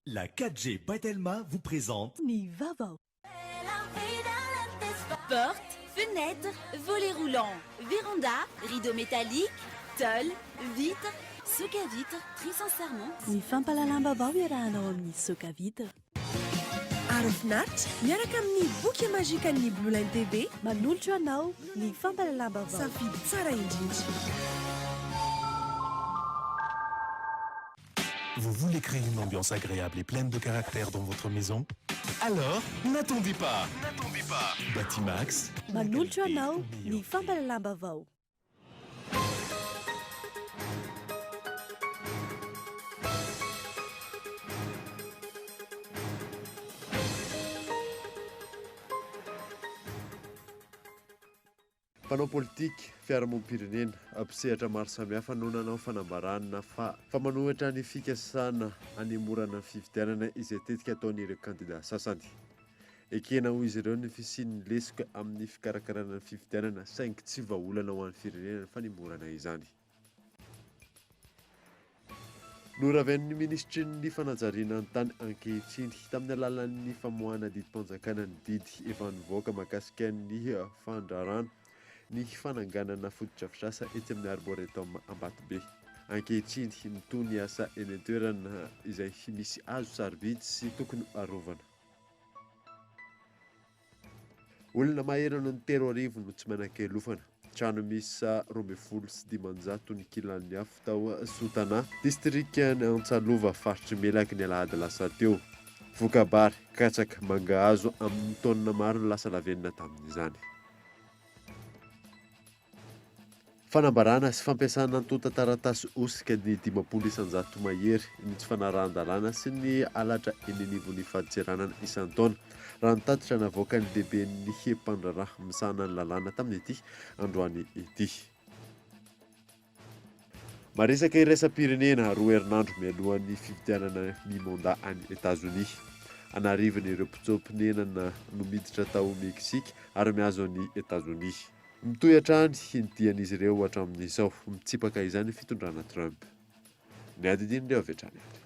La 4G by Telma vous présente. Ny vaovao. Porte, fenêtre, volet roulant, véranda, rideau métallique, tôle, vitre, Socavitre, très sincèrement. Ny fampahalalam-baovao iarahanao amin'ny Socavitre. Aro finaritra miaraka amin'ny boky magikan'ny Blue Line TV. Manolotra anao ny fampahalalam-baovao. Safidy tsara indrindra. Vous voulez créer une ambiance agréable et pleine de caractère dans votre maison? Alors, n'attendez pas! N'attendez pas! Batimax. Manolotra anao ny fampahalalam-baovao. Mpanao politika, fiarahamonim-pirenena, mpisehatra maro samihafa no nanao fanambarana fa fa manohitra ny fikasana hanemorana ny fifidianana izay tetika ataon'ireo kandida sasany. Ekena hoy izy ireo ny fisian'ny lesoka amin'ny fikarakarana ny fifidianana saingy tsy vahaolana ho an'ny firenena ny fanemorana izany. Noravain'ny minisitry ny fanajariana ny tany ankehitriny tamin'ny alalan'ny famoahana didim-panjakana ny didy efa nivoaka mahakasika ny fandrarana ny fananganana fotodrafitrasa etsy amin'ny Arboretum Ambatobe. Ankehitriny, mitohy ny asa eny an-toerana izay misy hazo sarobidy sy tokony arovana. Olona mahery noho ny 3000 no tsy manan-kialofana. Trano miisa 512 nikilan'ny afo tao Sotanà, distrikan'i Antsalova, faritr'i Melaky ny alahady lasa teo. Voka-bary, katsaka, mangahazo amin'ny taonina maro no lasa lavenona tamin'izany. Fanambarana sy fampiasana antontan-taratasy hosoka ny 50% mahery, ny tsy fanarahan-dalàna sy ny halatra eny anivon'ny fadintseranana isan-taona, raha ny tatitra navoakan'ny lehiben'ny mpandraharaha misahana ny lalàna tamin'ity androany ity. Maresaka iraisam-pirenena, roa herinandro mialohan'ny fifidianana mi-mandat any Etazonia. An'arivony ireo mpitsoa-ponenana no miditra tao Meksika ary mihazo an'i Etazonia. Mitohy hatrany ny dian'izy ireo hatramin'izao. Mitsipaka izany ny fitondrana Trump. Ny adidin'ireo avy hatrany ary.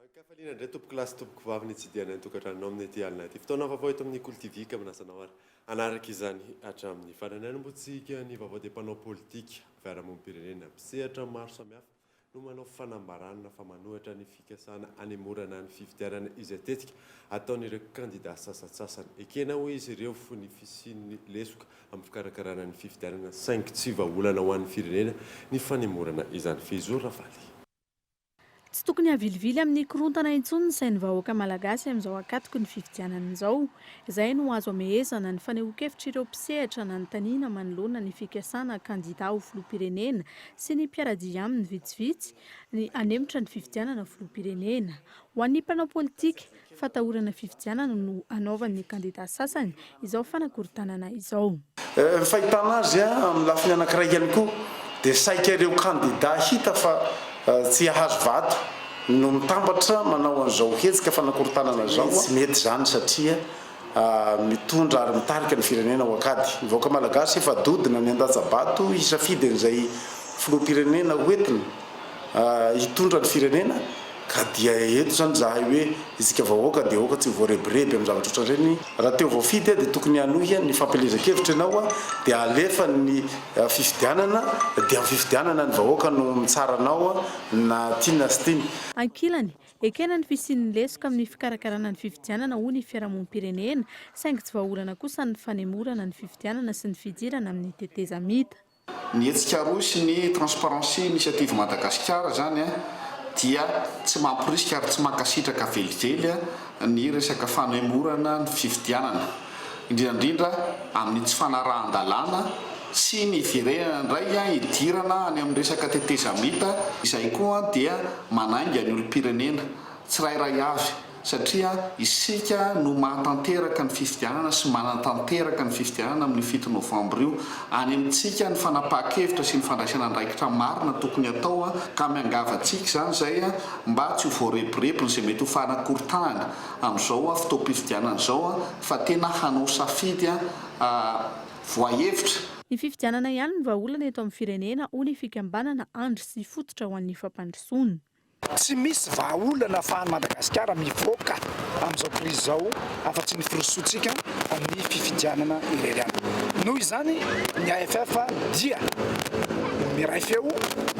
Ankafaliana indray tompoko lahy sy tompoko vavy ny hitsidihana ny tokantranonao amin'ity alina ity. Fotoana vaovao eto amin'ny Kolo TV ka manasa anao ary hanaraka izany hatramin'ny farany. Hanombohantsika ny vaovao dia mpanao politika, fiarahamonim-pirenena, mpisehatra maro samihafa no manao fanambarana fa manohitra ny fikasana hanemorana ny fifidianana izay tetika ataon'ireo kandida sasantsasany. Ekena hoy izy ireo ny fisian'ny lesoka amin'ny fikarakarana ny fifidianana saingy tsy vahaolana ho an'ny firenena ny fanemorana izany. Fehizoro Ravaly. Tsy tokony havilivily amin'ny korontana intsony ny sain'ny vahoaka malagasy amin'izao ankatoky ny fifidianana izao. Izay no azo amehezana ny fanehoan-kevitr'ireo mpisehatra nanontaniana manoloana ny fikasana kandida ho filoham-pirenena sy ny mpiara-dia aminy vitsivitsy ny hanemotra ny fifidianana filoham-pirenena. Ho an'ny mpanao politika, Fatahorana fifidianana no anaovan'ny kandida sasany izao fanakorontanana izao. Ny fahitana azy amin'ny lafiny anankiray ihany koa dia saika ireo kandida hita fa tsy hahazo vato no mitambatra manao an'izao hetsika fanakorontanana izao. Tsy mety izany satria mitondra ary mitarika ny firenena ho an-kady. Ny vahoaka malagasy efa dodona ny handatsa-bato hisafidy an'izay filoham-pirenena ho entina. hitondra ny firenena ka dia eto izany izahay hoe isika vahoaka dia aoka tsy ho voarebireby amin'ny zavatra ohatran'ireny. Raha te ho voafidy dia tokony hanohy ny fampielezan-kevitra ianao dia alefa ny fifidianana dia amin'ny fifidianana ny vahoaka no mitsara anao na tiany na tsy tiany. Ankilany, ekena ny fisian'ny lesoka amin'ny fikarakarana ny fifidianana hoy ny fiarahamonim-pirenena, saingy tsy vahaolana kosa ny fanemorana ny fifidianana sy ny fidirana amin'ny tetezamita. Ny hetsika roa sy ny Transparency Initiative Madagasikara izany dia tsy mamporisika ary tsy mankasitraka velively ny resaka fanemorana ny fifidianana, indrindra indrindra amin'ny tsy fanarahan-dalàna sy ny hiverenana indray hidirana any amin'ny resaka tetezamita, izay koa dia manainga ny olom-pirenena tsirairay avy. satria isika no mahatanteraka ny fifidianana sy manatanteraka ny fifidianana amin'io 7 novambra io. Any amintsika ny fanapahan-kevitra sy ny fandraisana andraikitra marina tokony hatao ka miangavy antsika izany izay mba tsy ho voarebirebin'izay mety ho fanakorontanana amin'izao fotoam-pifidianana izao fa tena hanao safidy voahevitra. Ny fifidianana ihany no vahaolana eto amin'ny firenena, hoy ny fikambanana Andry sy Fototra ho an'ny fampandrosoana. Tsy misy vahaolana afahan'i Madagasikara mivoaka amin'izao krizy izao afa-tsy ny firosoantsika amin'ny fifidianana irery ihany. Noho izany, ny AFF dia miray feo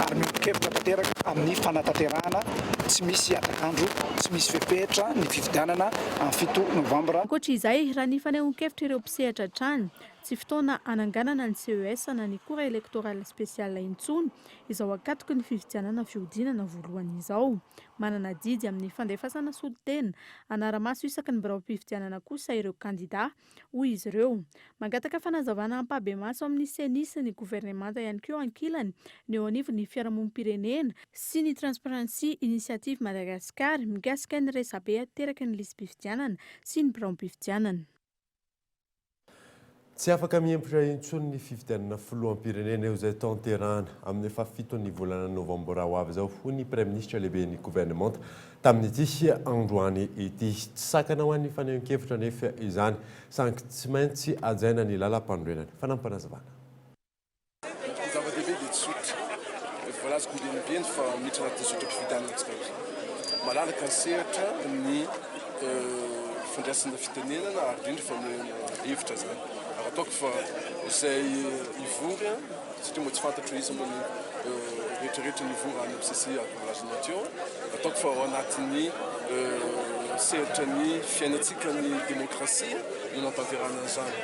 ary miombon-kevitra tanteraka amin'ny fanatanterahana tsy misy hatak'andro, tsy misy fepetra ny fifidianana amin'ny 7 novambra. Ankoatra izay, raha ny fanehoan-kevitr'ireo mpisehatra hatrany, tsy fotoana hananganana ny CES na ny Cour électorale spéciale intsony izao ankatoky ny fifidianana fihodinana voalohany izao. Manana adidy amin'ny fandefasana solontena hanara-maso isaky ny biraom-pifidianana kosa ireo kandidà, hoy izy ireo. Mangataka fanazavana ampahibemaso amin'ny Ceni sy ny governemanta ihany koa ankilany ny eo anivon'ny fiarahamonim-pirenena sy ny Transparency Initiative Madagascar mikasika ny resabe ateraky ny lisi-pifidianana sy ny biraom-pifidianana. Tsy afaka mihemotra intsony ny fifidianana filoham-pirenena eo izay tanterahana amin'ny fahafiton'ny volana novambra ho avy izao, hoy ny Praiminisitra lehiben'ny governemanta tamin'ity androany ity. Tsy sakana ho an'ny fanehoan-kevitra anefa izany, saingy tsy maintsy hajaina ny lalampanorenana. Fanampinazavana. Ny zava-dehibe dia tsotra, efa voalazako ombieny ombieny fa miditra anatin'ny zotram-pifidianana isika izao. Malalaka ny sehatra ny fandraisana fitenenana ary indrindra fanehoana hevitra izany. Ary ataoko fa izay hivory, satria moa tsy fantatro hoe iza moa ny rehetrarehetra nivory any amin'ny CCI araka ny voalazanao teo, ataoko fa ao anatin'ny sehatra ny fiainantsika ny demokrasia no nantanterahana an'izany.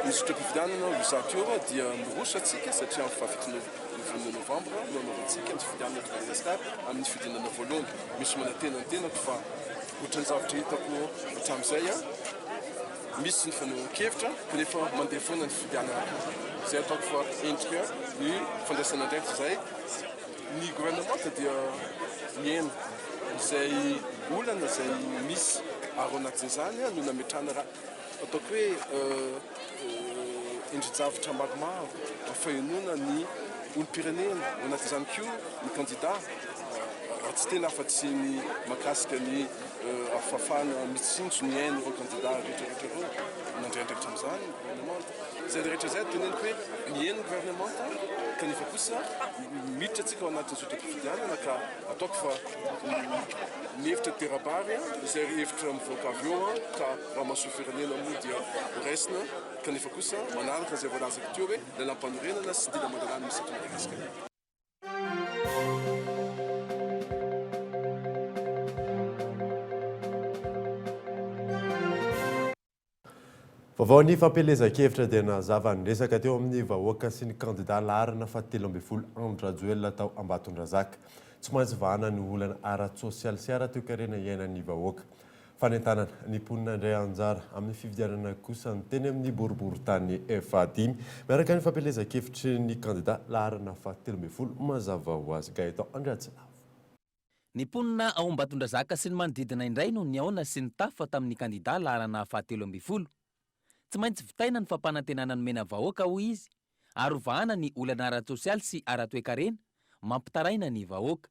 Ny zotram-pifidianana ho zato eo dia miroso antsika satria amin'ny fahafito volana novambra no hanaovantsika ny fifidianana eto Madagasikara amin'ny fihodinana voalohany. Misy manantena ny tenako fa ohatran'ny zavatra hitako hatramin'izay, misy ny fanehoan-kevitra kanefa mandeha foana ny fifidianana. Izay ataoko fa endrika ny fandraisana andraikitra izay. Ny governemanta dia mihaino izay olana izay misy ary ao anatin'izany no nametrahana raha Ataoko hoe endri-javatra maromaro fahenoana ny olom-pirenena, ao anatin'izany koa ny kandida, raha tsy tena afa-tsy ny mahakasika ny fahafahana mitsinjo ny ain'ireo kandida rehetrarehetra ireo, nandray andraikitra amin'izany ny governemanta. Izay rehetra izay teneniko hoe miheno ny governemanta kanefa kosa miditra antsika ao anatin'ny zotram-pifidianana ka ataoko fa ny hevitra tera-bary izay hevitra mivoaka avy eo ka raha mahasoa firenena moa dia ho raisina kanefa kosa manaraka izay voalazako teo hoe lalàmpanorenana sy didy aman-dalàna misy eto Madagasikara. Vaovao ny fampielezan-kevitra dia nazava ny resaka teo amin'ny vahoaka sy ny kandida laharana faha 13 Andry Rajoelina tao Ambatondrazaka. Tsy maintsy vahana ny olana ara-tsosialy sy ara-toekarena iainan'ny vahoaka. Fanentanana ny mponina handray anjara amin'ny fifidianana kosa ny teny amin'ny boriborintany fahadimy miaraka ny fampielezan-kevitry ny kandida laharana faha 13 mazava ho azy Gaëtan Andriatsilavo. Ny mponina ao Ambatondrazaka sy ny manodidina indray no nihaona sy nitafa tamin'ny kandida laharana faha 13. Tsy maintsy vitaina ny fampanantenana nomena vahoaka, hoy izy, ary hovahana ny olana ara-tsosialy sy ara-toekarena mampitaraina ny vahoaka.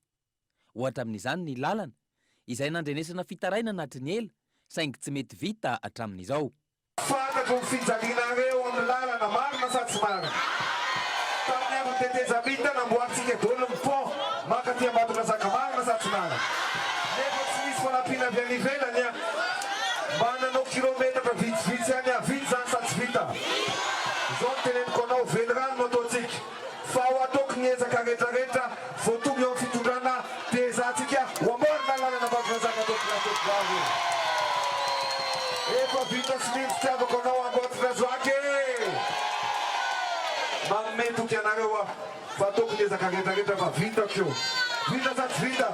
Ohatra amin'izany ny lalana, izay nandrenesana fitarainana hatry ny ela, saingy tsy mety vita hatramin'izao. Fantatro ny fijalianareo amin'ny lalana, marina sa tsy marina? Tamin'ny andron'ny tetezamita namboarintsika daholo ny pont mankaty Ambatondrazaka, marina sa tsy marina? Nefa tsy nisy fanampiana avy any ivelany an! Mba nanao kilometatra vitsivitsy ihany aho, vita izany sa tsy vita? Izao no teneniko anao, velirano no ataontsika, fa ho ataoko ny ezaka retraretra vao tonga eo amin'ny fitondrana dia ezahantsika ho amboarina ny lalana Ambatondrazaka Tompokolahy Tompokovavy. Efa vita sy mino fitiavako anao Ambatondrazaka e! Manome toky anareo aho fa ataoko ny ezaka retraretra fa vitako io. Vita sa tsy vita?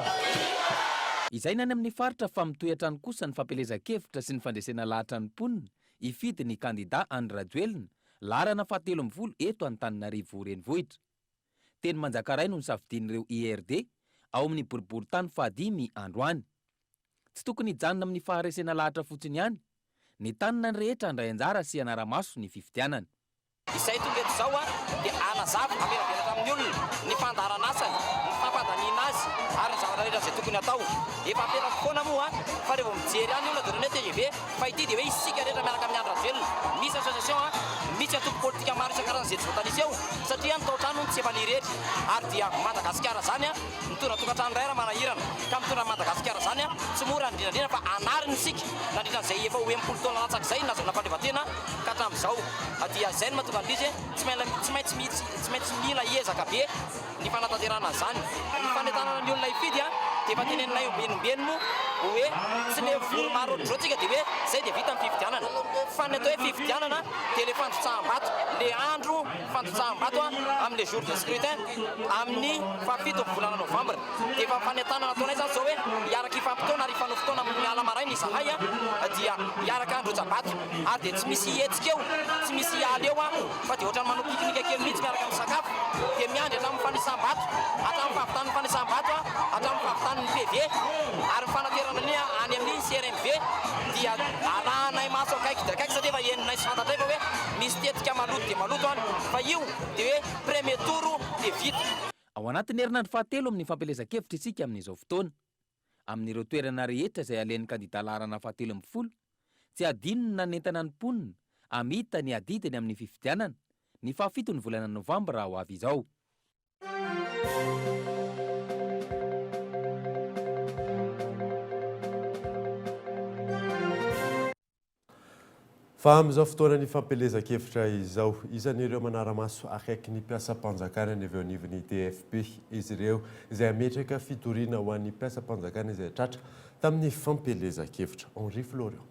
Izay ny any amin'ny faritra fa mitohy hatrany kosa ny fampielezan-kevitra sy ny fandresena lahatra ny mponina hifidy ny kandida Andry Rajoelina, laharana faha 13 eto Antananarivo Renivohitra. Teny Manjakaray no nosafidian'ireo IRD ao amin'ny boriborintany fahadimy androany. Tsy tokony hijanona amin'ny faharesena lahatra fotsiny ihany. Nentanina ny rehetra handray anjara sy hanara-maso ny fifidianana. Izay tonga eto izao dia hanazava, hamelabelatra amin'ny olona ny fandaharan'asany, ny fampandaniana azy ary ny zavatra rehetra izay tokony hatao. Efa apetrako foana moa fa rehefa vao mijery any ny olona dia ohatran'ny hoe tgv fa ity dia hoe isika rehetra miaraka amin'i Andry Rajoelina. Misy association, misy antoko politika maro isan-karazany izay tsy voatanisa eo satria ny tao-trano hono tsy efa ny irery ary dia Madagasikara izany mitondra tokantrano iray raha manahirana ka mitondra an'i Madagasikara izany tsy mora indrindra indrindra fa anarina isika nandritra an'izay efa ho 60 taona latsaka izay nahazoana fahaleovantena ka hatramin'izao dia izay no mahatonga an'ilay izy tsy tsy maintsy tsy maintsy mila ezaka be ny fanatanterahana an'izany. Ny fanentanana ny olona hifidy dia efa teneninay ombieny ombieny moa hoe tsy le vory maro ohatr'izao tsika dia hoe izay dia vita ny fifidianana fa ny atao hoe fifidianana dia le fandrotsaham-bato, le andro fandrotsaham-bato amin'le jour de scrutin amin'ny fahafito ny volana novambra. Dia efa fanentanana ataonay izany izao hoe hiaraka hifampitaona ary hifanofy taona miala maraina izahay dia hiaraka handrotsa-bato ary dia tsy misy hihetsika eo, tsy misy hiala eo fa dia ohatran'ny manao pique-nique kely mihitsy miaraka misakafo dia miandry hatramin'ny fanisam-bato, hatramin'ny fahavitan'ny fanisam-bato, hatramin'ny fahavitan'ny PV ary ny fanaterana ny any amin'ny CRMV dia arahanay maso akaiky dia akaiky satria efa henonay sy fantatray fa hoe misy tetika maloto dia maloto any fa io dia hoe premier tour dia vita. Ao anatin'ny herinandro fahatelo amin'ny fampielezan-kevitra isika amin'izao fotoana. Amin'ireo toerana rehetra izay alehan'ny kandida laharana fahatelo ambin'ny folo, tsy hadino ny nanentana ny mponina hamita ny adidiny amin'ny fifidianana, ny fahafiton'ny volana novambra ho avy izao. Fa amin'izao fotoanan'ny fampielezan-kevitra izao, isan'ireo manara-maso akaiky ny mpiasam-panjakana ny avy eo anivon'ny DFP izy ireo, izay hametraka fitoriana ho an'ny mpiasam-panjakana izay tratra tamin'ny fampielezan-kevitra. Henri Florian.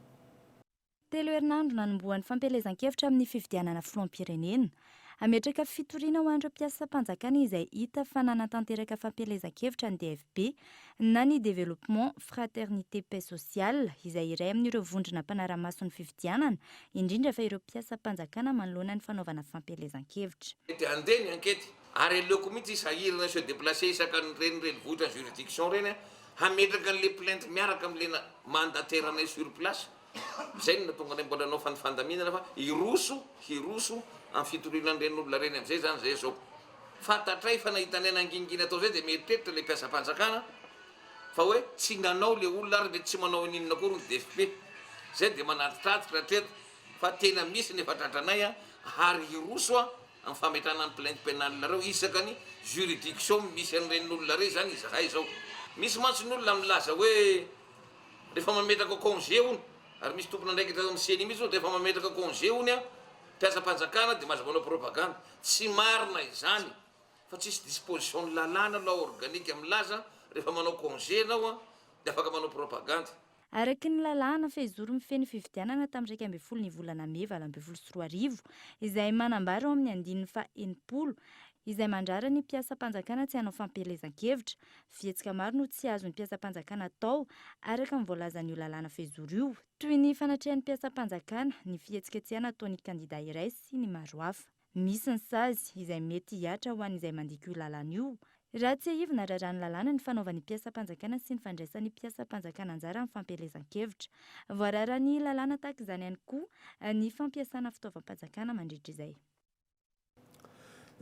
Telo herinandro nanombohan'ny fampielezan-kevitra amin'ny fifidianana filoham-pirenena. Hametraka fitoriana ho an'ireo mpiasam-panjakana izay hita fa nanatanteraka fampielezan-kevitra ny DFP na ny Développement Fraternité Paix Sociale izay iray amin'ireo vondrona mpanara-maso ny fifidianana, indrindra fa ireo mpiasam-panjakana manoloana ny fanaovana fampielezan-kevitra. Dia handeha ny ankety ary aleoko mihitsy sahirana se déplacer isaka an'ireny renivohitra ny juridiction ireny hametraka an'ilay plainte miaraka amin'ilay mandataire anay sur place. Izay no nahatonga anay mbola nanao ny fandaminana fa hiroso, hiroso amin'ny fitoriana an'ireny olona ireny amin'izay izany izay izao. Fantatray fa nahita anay nangingina tao izay dia mieritreritra ilay mpiasam-panjakana fa hoe tsy nanao ilay olona ary mety tsy manao an'inona akory ny DFP. Izay dia manatitratitra hatreto fa tena misy ny efa tratranay ary hiroso amin'ny fametrahana ny plainte pénale ireo isaka ny juridiction misy an'ireny olona ireny izany izahay izao. Misy mantsy ny olona milaza hoe Rehefa mametraka congé hono, ary misy tompon'andraikitra ao amin'ny ceni mihitsy hono, rehefa mametraka congé hono an, mpiasam-panjakana dia mahazo manao propagande. Tsy marina izany, fa tsisy disposition ny lalàna, loi organique milaza rehefa manao congé ianao an, dia afaka manao propagande. Araka ny lalàna fehizoro mifehy ny fifidianana tamin'ny 11 ny volana mey 2018, izay manambara ao amin'ny andininy faha 60, izay mandrara ny mpiasam-panjakana tsy hanao fampielezan-kevitra, Fihetsika maro no tsy azon'ny mpiasam-panjakana atao, araka ny voalazan'io lalàna fehizoro io, toy ny fanatrehan'ny mpiasam-panjakana, ny fihetsiketsehana ataon'ny kandida iray sy ny maro hafa. Misy ny sazy, izay mety hihatra ho an'izay mandika io lalàna io. Raha tsiahivina, raràn'ny lalàna ny fanaovan'ny mpiasam-panjakana sy ny fandraisan'ny mpiasam-panjakana anjara amin'ny fampielezan-kevitra. Voararan'ny lalàna tahaka izany ihany koa ny fampiasana fitaovam-panjakana mandritra izay.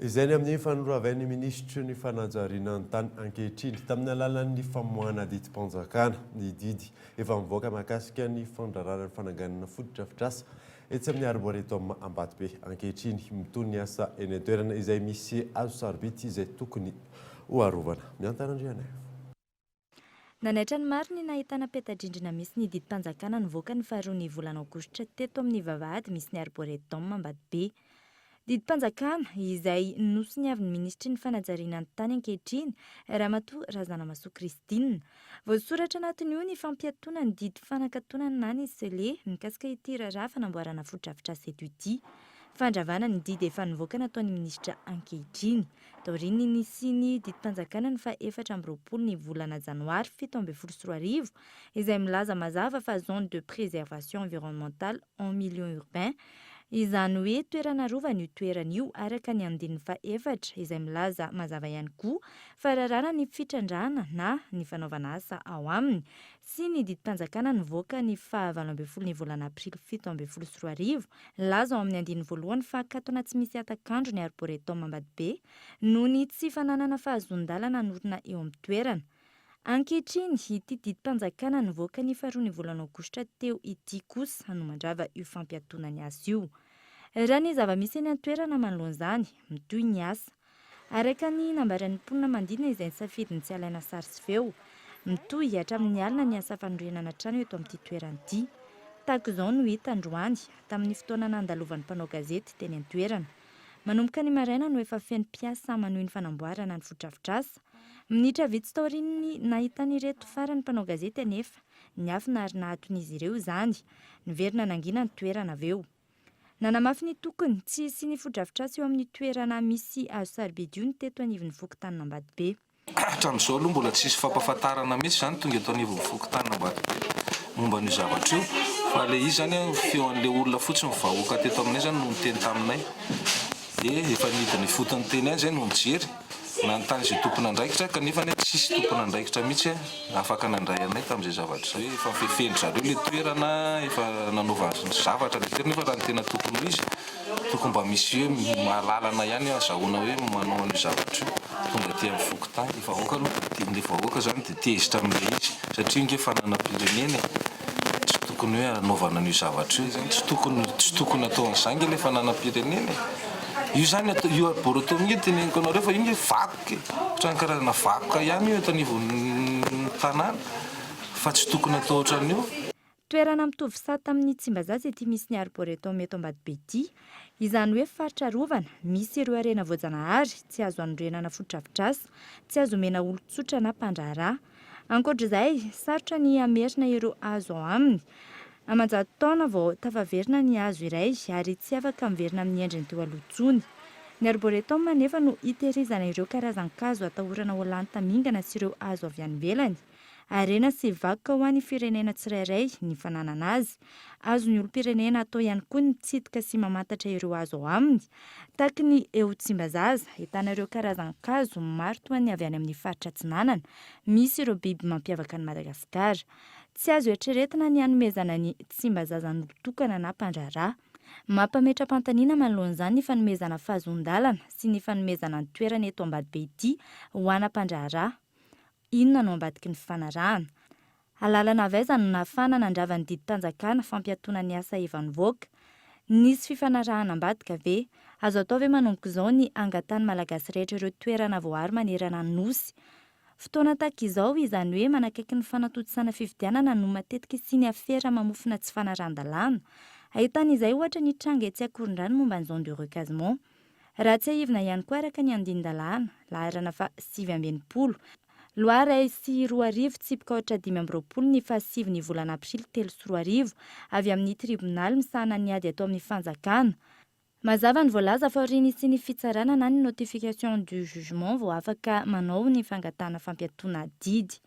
Izay ny amin'ny fanoravain'ny minisitry ny fanajariana ny tany ankehitriny tamin'ny alalan'ny famoahana didim-panjakana ny didy efa mivoaka mahakasika ny fandrarana ny fananganana fotodrafitrasa etsy amin'ny Arboretum Ambatobe ankehitriny. Mitohy ny asa eny an-toerana izay misy hazo sarobidy izay tokony ho arovana. Miantana Andrianaivo. Nanaitra ny maro ny nahitana peta-drindrina misy ny didim-panjakana nivoaka ny faharoa ny volana aogositra teto amin'ny vavahady misy ny Arboretum Ambatobe. Didim-panjakana izay nosoniavin'ny minisitry ny fanajariana ny tany ankehitriny, Ramatoa Razanamahasoa Christine. Voasoratra anatin'io ny fampiatoana ny didy fanakatonana na ny scellé mikasika ity raharaha fanamboarana fotodrafitrasa eto ity. Fandravana ny didy efa nivoaka nataon'ny minisitra ankehitriny. Taorian'ny nisian'ny didim-panjakana ny faha 24 ny volana janoary 2017 izay milaza mazava fa zone de préservation environnementale en milieu urbain. Izany hoe toerana arovana io toerana io araka ny andininy fahefatra izay milaza mazava ihany koa fa raràna ny fitrandrahana na ny fanaovana asa ao aminy sy ny didim-panjakana nivoaka ny faha 18 ny volana aprily 2017 nilaza ao amin'ny andininy voalohany fa akatona tsy misy hatak'andro ny Arboretum Ambatobe noho ny tsy fananana fahazoan-dalana hanorina eo amin'ny toerana. Ankehitriny, ity didim-panjakana nivoaka ny faharoa ny volana aogositra teo ity kosa no mandrava io fampiatoana ny asa io. Raha ny zava-misy eny an-toerana manoloana izany, mitohy ny asa. Araka ny nambaran'ny mponina manodidina izay nisafidy ny tsy halaina sary sy feo, mitohy hatramin'ny alina ny asa fanorenana trano eto amin'ity toerana ity. Tahaka izao no hita androany, tamin'ny fotoana nandalovan'ny mpanao gazety teny an-toerana. Manomboka ny maraina no efa feno mpiasa manohy ny fanamboarana ny fotodrafitrasa. Minitra vitsy taorian'ny nahitan'ireto farany mpanao gazety anefa, niafina ary nahaton'izy ireo izany. Niverina nangina ny toerana avy eo. Nanamafy ny tokony tsy hisian'ny fotodrafitrasa eo amin'ny toerana misy hazo sarobidy io ny teto anivon'ny fokontanin'Ambatobe. Hatramin'izao aloha mbola tsisy fampahafantarana mihitsy izany tonga eto anivon'ny fokontanin'Ambatobe momba an'io zavatra io fa ilay izy izany an, feon'ilay olona fotsiny vahoaka teto aminay izany no niteny taminay dia efa nidina ifotony teny ihany izay no nijery nanontany izay tompon'andraikitra kanefa anie tsisy tompon'andraikitra mihitsy afaka nandray anay tamin'izay zavatra izay, efa nofefehin-dry zareo ilay toerana, efa nanaovany zavatra ilay toerana nefa raha ny tena tokony ho izy Tokony mba misy hoe mahalalana ihany azahoana hoe manao an'io zavatra io. Tonga aty amin'ny fokontany. Ny vahoaka aloha dia ilay vahoaka izany dia tezitra amin'ilay izy satria io ange fananam-pirenena e. Tsy tokony hoe hanaovana an'io zavatra io izany. Tsy tokony tsy tokony hatao an'izany ange ilay fananam-pirenena e. Io izany atao io arboretum io teneniko anareo fa io ange vakoka e. Ohatran'ny karazana vakoka ihany io eto anivon'ny tanàna fa tsy tokony hatao ohatran'io. Toerana mitovy sata amin'ny Tsimbazaza ity misy ny Arboretum eto Ambatobe ity. Izany hoe faritra arovana, misy ireo harena voajanahary, tsy azo anorenana fotodrafitrasa, tsy azo omena olon-tsotra na mpandraharaha. Ankoatra izay, sarotra ny hamerina ireo hazo ao aminy. Aman-jato taona vao tafaverina ny hazo iray ary tsy afaka miverina amin'ny endriny teo aloha intsony. Ny Arboretum anefa no hitehirizana ireo karazan-kazo atahorana ho lany tamingana sy ireo hazo avy any ivelany. Harena sy vakoka ho an'ny firenena tsirairay ny fananana azy. Azon'ny olom-pirenena atao ihany koa ny mitsidika sy mamantatra ireo hazo ao aminy. Tahaky ny eo Tsimbazaza, ahitana ireo karazan-kazo maro toa ny avy any amin'ny faritra atsinanana, misy ireo biby mampiavaka an'i Madagasikara. Tsy azo eritreretina ny hanomezana ny Tsimbazaza an'olon-tokana na mpandraharaha. Mampametra-panontaniana manoloana izany ny fanomezana fahazoan-dalana sy ny fanomezana ny toerana eto Ambatobe ity ho ana mpandraharaha. Inona no ambadiky ny fifanarahana? Alalana avy aiza no nahafahana nandrava ny didim-panjakana fampiatoana ny asa efa nivoaka? Nisy fifanarahana ambadika ve? Azo atao ve manomboka izao ny hangatahan'ny Malagasy rehetra ireo toerana voaaro manerana ny Nosy? Fotoana tahaka izao, izany hoe manakaiky ny fanatontosana fifidianana no matetika isian'ny afera mamofona tsy fanarahan-dalàna. Ahitana izay ohatra ny tranga etsy Ankorondrano momba ny zone de recasement. Raha tsiahivina ihany koa araka ny andinin-dalàna, laharana faha 69, Loi 2001 tsipika aotra 25 ny faha sivy ny volana aprily 2003 avy amin'ny tribonaly misahana ny ady atao amin'ny fanjakana. Mazava ny voalaza fa aorian'ny hisian'ny fitsarana na ny notification du jugement vao afaka manao ny fangatahana fampiatoana adidy.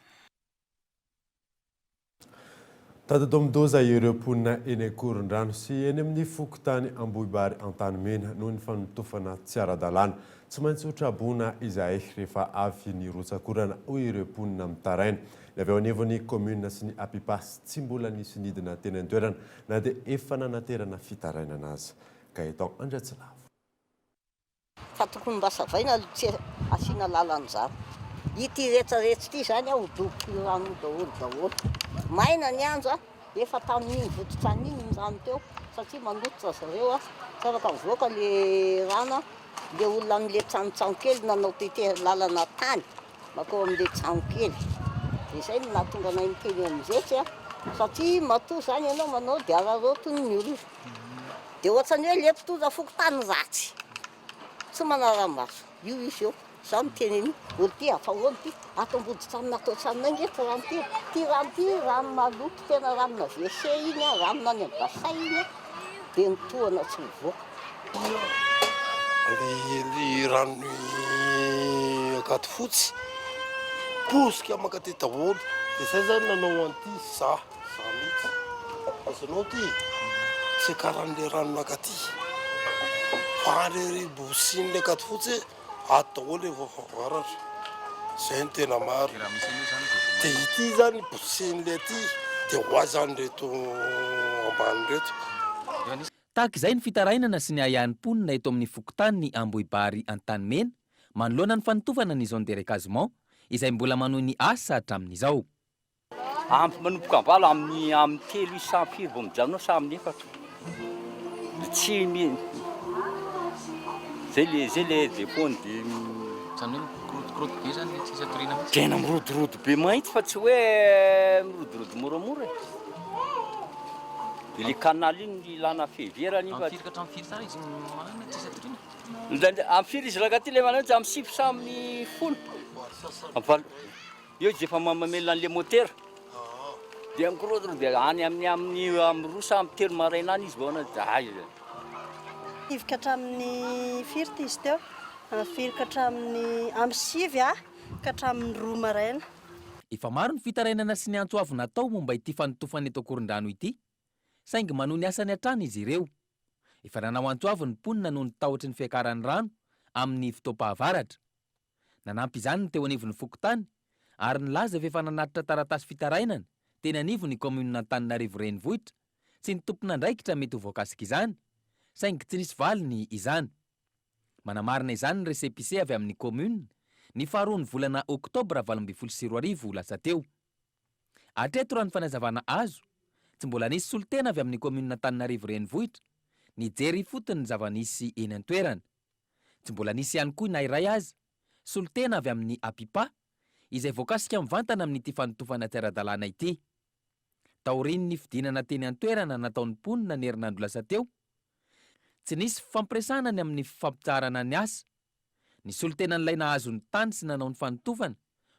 Tandindomin-doza ireo mponina eny Ankorondrano sy eny amin'ny fokontany Ambohibary Antanimena noho ny fanotofana tsy ara-dalàna. Tsy maintsy ho traboina izahay rehefa avy ny rotsak'orana, hoy ireo mponina mitaraina. Ny avy eo anivon'ny kaominina sy ny Apipas tsy mbola nisy nidina teny an-toerana na dia efa nanaterana fitarainana aza. Gaëtan Andriatsilavo. Fa tokony mba savaina aloha tsy asiana lalana izany. Ity rehetra rehetra ity izany ho doboky io rano io daholo daholo. Maina ny andro a, efa tamin'iny vototrany iny ny rano teo satria manototra zareo a, tsy afaka mivoaka le rano a, le olona amin'le tranotrano kely nanao tete lalana tany mankao amin'le trano kely. Dia izay no nahatonga anay niteny amin'izetsy a, satria matoa izany ianao manao dia araraotiny ny olona. Dia ohatran'ny hoe le mpitondra fokontany ratsy, tsy manara-maso. Io izy eo, izaho miteny an'io, olo ty afahoany ty, ato ambodin-tranonay ato an-tranonay nge ty rano ty e, ty rano ty rano maloto tena ranona WC iny an, ranona any amin'ny bassin iny an, dia ny tohana tsy mivoaka. Ny ny ranon'i Ankadifotsy, posika mankaty daholo, dia zay zany nanao an'ity za. Za mihitsy. Azonao ty? fiakaran'le rano nakaty fa any ery Bosiny Ankadifotsy ato daholo efa fahavaratra zay no tena marina de ity zany Bosiny le aty de ho aiza zany reto ambany reto. Tahaka izay ny fitarainana sy ny ahiahin'ny mponina eto amin'ny fokontany Ambohibary Antanimena manoloana ny fanotofana ny zone de recasement izay mbola manohy ny asa hatramin'izao. Ampy manomboka valo amin'ny amin'ny telo isa firy vao mijanona sa amin'ny efatra. Tsy mi zay le zay le défaut ny de Zany hoe mirodokorodo be zany le tsisy atoriana mihitsy. Tena mirodorodo be mahitsy fa tsy hoe mirodorodo moramora e. De le canal iny no ilana fiheverana iny fa. Amin'ny firy ka hatramin'ny firy tsara izy manana tsisy atoriana? Indraindray amin'ny firy izy rangahy ty le manana amin'ny sivy sa amin'ny folo? Amin'ny valo. Eo izy efa mamelona an'le motera. Dia mikorotoro dia any amin'ny amin'ny amin'ny roa sa amin'ny telo maraina any izy vao ana dia aiza. Sivy ka hatramin'ny firy ity izy teo? Amin'ny firy ka hatramin'ny amin'ny sivy a ka hatramin'ny roa maraina. Efa maro ny fitarainana sy ny antso avo natao momba ity fanotofana eto Ankorondrano ity, saingy manohy ny asany hatrany izy ireo. Efa nanao antso avo ny mponina noho ny tahotry ny fiakaran'ny rano amin'ny fotoam-pahavaratra. Nanampy izany ny teo anivon'ny fokontany ary nilaza fa efa nanatitra taratasy fitarainana teny anivon'ny kaominina Antananarivo Renivohitra sy ny tompon'andraikitra mety ho voakasik'izany, saingy tsy nisy valiny izany. Manamarina izany ny récépissé avy amin'ny kaominina ny faharoan'ny volana oktobra 2018 lasa teo. Hatreto raha ny fanazavana azo, tsy mbola nisy solontena avy amin'ny kaominina Antananarivo Renivohitra nijery ifotony ny zava-nisy eny an-toerana. Tsy mbola nisy ihany koa na iray aza solontena avy amin'ny APIPA izay voakasika mivantana amin'ity fanotofana tsy ara-dalàna ity. Taorian'ny fidinana teny an-toerana nataon'ny mponina ny herinandro lasa teo, tsy nisy fifampiresahana ny amin'ny fampitsaharana ny asa. Ny solontenan'ilay nahazo ny tany sy nanao ny fanotofana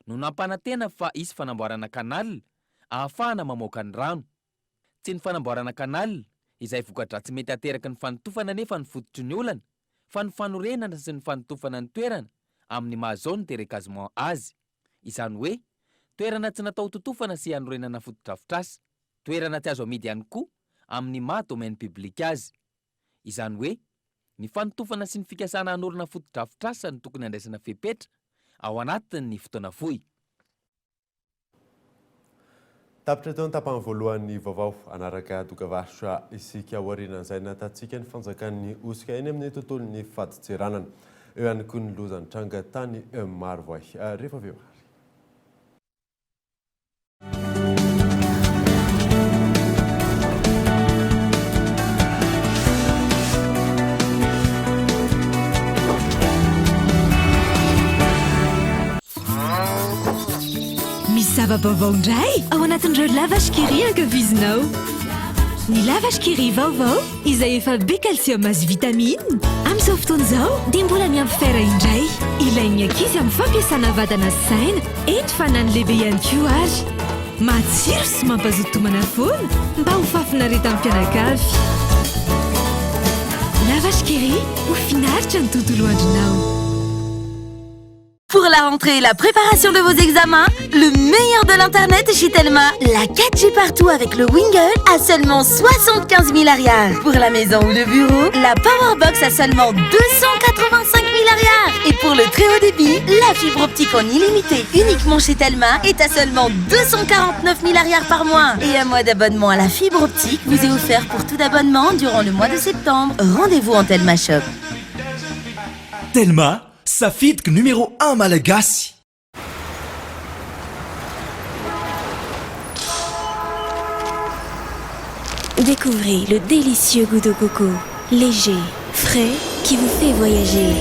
no nampanantena fa hisy fanamboarana canal ahafahana mamoaka ny rano. Tsy ny fanamboarana canal, izay voka-dratsy mety hateraky ny fanotofana anefa no fototry ny olana, fa ny fanorenana sy ny fanotofana ny toerana amin'ny maha zone de recasement azy. Izany hoe, toerana tsy natao hototofana sy hanorenana fotodrafitrasa. Toerana tsy azo amidy ihany koa amin'ny maha domaine public azy. Izany hoe, ny fanotofana sy ny fikasana hanorina fotodrafitrasa no tokony handraisana fepetra ao anatin'ny fotoana fohy. Tapitra teo ny tapany voalohan'ny vaovao. Hanaraka dokavarotra isika aorianan'izay nahitantsika ny fanjakan'ny hosoka eny amin'ny tontolon'ny fadintseranana. Eo ihany koa ny loza nitranga tany Marovoay. Rehefa avy eo ary. Misy zava-baovao indray ao anatin'ireo Lavash Kiri ankafizinao. Ny Lavash Kiri vaovao izay efa be calcium sy vitamine. Amin'izao fotoana izao dia mbola miampy fer indray. Ilain'ny ankizy amin'ny fampiasana vatana sy saina, eny fa na ny lehibe ihany koa ary. Matsiro sy mampazoto tomana foana mba ho fahafinaretan'ny mpianakavy. Lavash Kiri, ho finaritra ny tontolo andronao. Pour la rentrée et la préparation de vos examens, le meilleur de l'internet chez Telma. La 4G partout avec le Wingle à seulement 75 000 ariary. Pour la maison ou le bureau, la Powerbox à seulement 285 000 ariary. Et pour le très haut débit, la fibre optique en illimité uniquement chez Telma est à seulement 249 000 ariary par mois. Et un mois d'abonnement à la fibre optique vous est offert pour tout abonnement durant le mois de septembre. Rendez-vous en Telma Shop. Telma, Safidiko numéro un malagasy. Découvrez le délicieux goût de coco, léger, frais, qui vous fait voyager.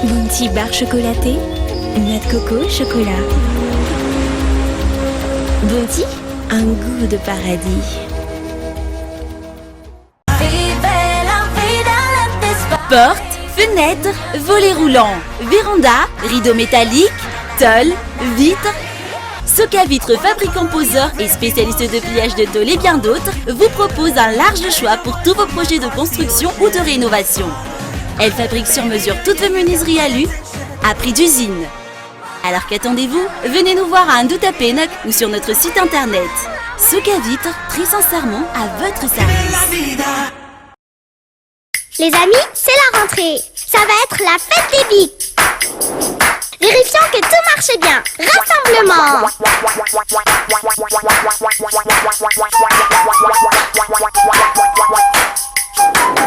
Bounty barre chocolatée, noix de coco, chocolat. Bounty, un goût de paradis. Porte, fenêtre, volet roulant, véranda, rideau métallique, tôle, vitre. Socavitre, fabricant poseur et spécialiste de pliage de tôle et bien d'autres, vous propose un large choix pour tous vos projets de construction ou de rénovation. Elle fabrique sur mesure toutes vos menuiseries alu, à prix d'usine. Alors qu'attendez-vous Venez nous voir à Andohatapenaka ou sur notre site internet. Socavitre, très sincèrement à votre service. Les amis, c'est la rentrée. Ça va être la fête des bics. Vérifions que tout marche bien. Rassemblement.